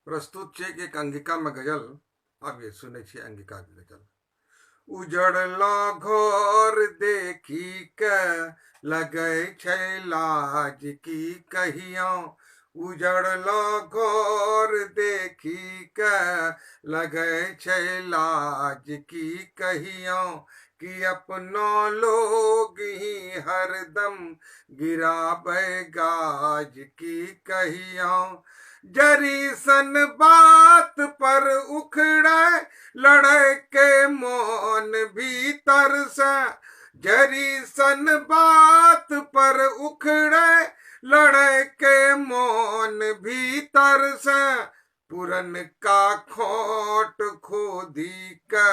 प्रस्तुत छै एक अंगिका में गजल। आबिए सुनै छियै अंगिका के गजल। उजड़लो घर देखी के लगै छै लाज की कहियो, उजड़लो घर देखी के लगै छै लाज की कहियो, कि अपनो लोग ही हरदम गिराबै गाज की कहियो। जरी सन बात पर उखड़े लड़े के मोन भीतर से, जरी सन बात पर उखड़े लड़े के मोन भीतर से, पुरनका खोट खोदी के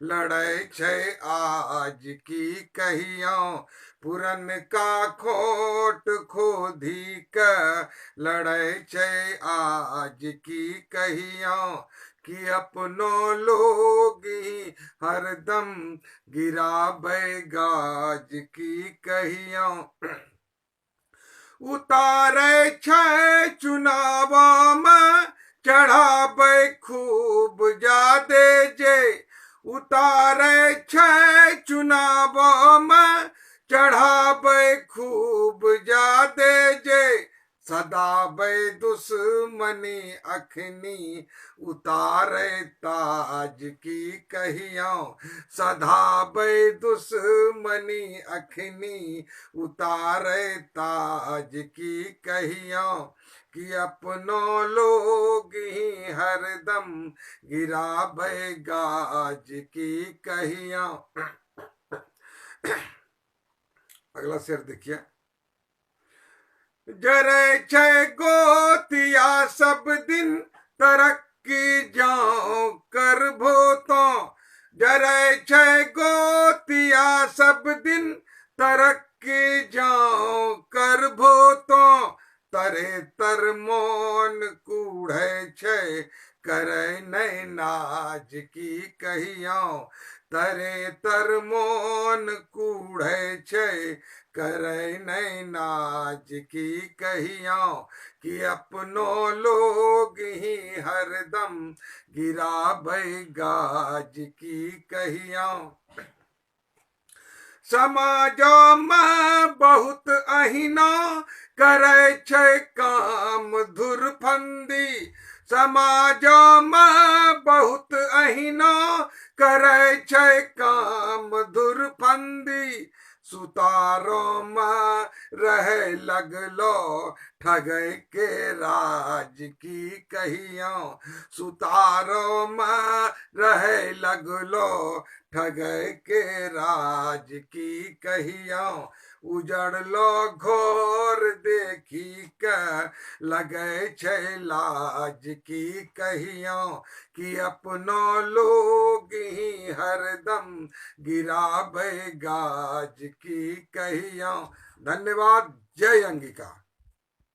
लड़ै छै आज की कहियो, पुरनका खोट खोदी के लड़ै छै आज की कहियो, कि अपनो लोग ही हरदम गिराबै गाज की कहियो। उतारै छै चुनावमे चढ़ाबै खूब जादे जे, उतारै छै चुनावमे चढ़ाबै खूब जादे जे, सदाबै दुश्मनी अखनी उतारै ताज की कहियो, सधाबै दुश्मनी अखनी उतारै ताज की कहियो, कि अपनो लोग ही हरदम गिराबै गाज की कहियो। अगला शेर देखिए। जरै छै गोतिया सब दिन तरक्की जाओ करभो तो, जरै छै गोतिया सब दिन तरक्की जाओ करभो तो, तरे तर मोन कूढ़ै छै करै नै नाज की कहियो, तरे तर मोन कूढ़ै छै करै नै नाज की कहियो, कि अपनो लोग ही हरदम गिराबै गाज की कहियो। समाजमे बहुत अहिना करै छै काम धुरफंदी, समाजमे बहुत अहिना करै छै काम धुरफंदी, सुतारोमे रहै लगलो ठगै के राज की कहियो, सुतारोमे रहै लगलो ठगै के राज की कहियो, उजड़लो घर देखी के लगै छै लाज की कहियो, कि अपनो लोग ही हरदम गिराबै गाज की कहियो। धन्यवाद। जय अंगिका।